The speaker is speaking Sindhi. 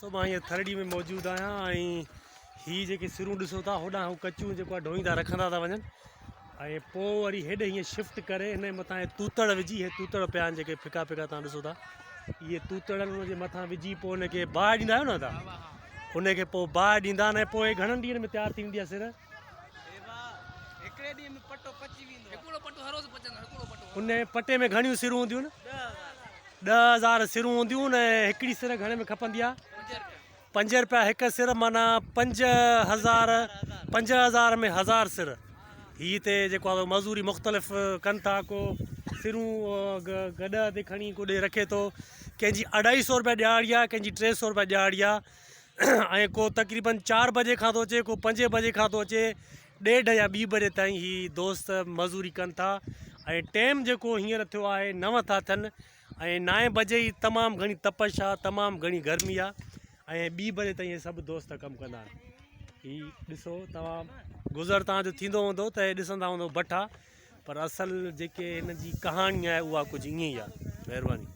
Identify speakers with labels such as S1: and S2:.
S1: سو مان هينئر ٿرڙي ۾ موجود آهيان ۽ هي جيڪي سرون ڏسو ٿا هوڏانهن هو ڪچيون جيڪو آهي ڍوئيندا رکندا ٿا وڃن ۽ پوء وري هيڏي هيئن شفٽ ڪري هن جي مٿان هي توتڙ وجهي هي توتڙ پيا آهن جيڪي ڦڪا ڦڪا تان ڏسو ٿا اهي توتڙن ان جي مٿان وجهي پوء ان کي باهه ڏيندا آهيو نه ادا ان کي پوء باهه ڏيندا آهن ۽ پوء گهڻن ڏينهن ۾ تيار ٿي ويندي آهي سر ان پٽي ۾ گهڻيون سرون هونديون 10000 سرون هونديون ۽ هڪڙي سر گهڻي ۾ کپندي آهي پنج روپيا هڪ سر معنيٰ 5000 5000 ۾ هزار سر. هي هتي جيڪو آهي مزوري مختلف ڪن ٿا ڪو سرون گڏهه تي کڻي ڪو ڏي رکي ٿو ڪنهن جي اڍائي سو روپيا ڏهاڙي آهي ڪنهن جي 300 روپيا ڏهاڙي آهي ۽ ڪو تقريبن چار بجي کان ٿو اچي ڪو پنجين بجي کان ٿو اچي ڏيڍ يا ٻي بجي تائين هي دوست مزوري ڪن ٿا ۽ ٽيم جيڪو هينئر ٿيو آهي نو ٿا ٿين ۽ نائين بجي ئي تمام گهڻي تپش آهي تمام گهڻي گرمي آهي ۽ ٻي بجي تائين هي سڀ دوست ڪم ڪندا آهن هي ڏسو توهان گذر توهان جو ٿيندو هوندو ته هي ڏسندا هوندو بٺا پر اصل جيڪي هن جي ڪهاڻي آهي اها ڪجهه ائين ئي آهي مهرباني.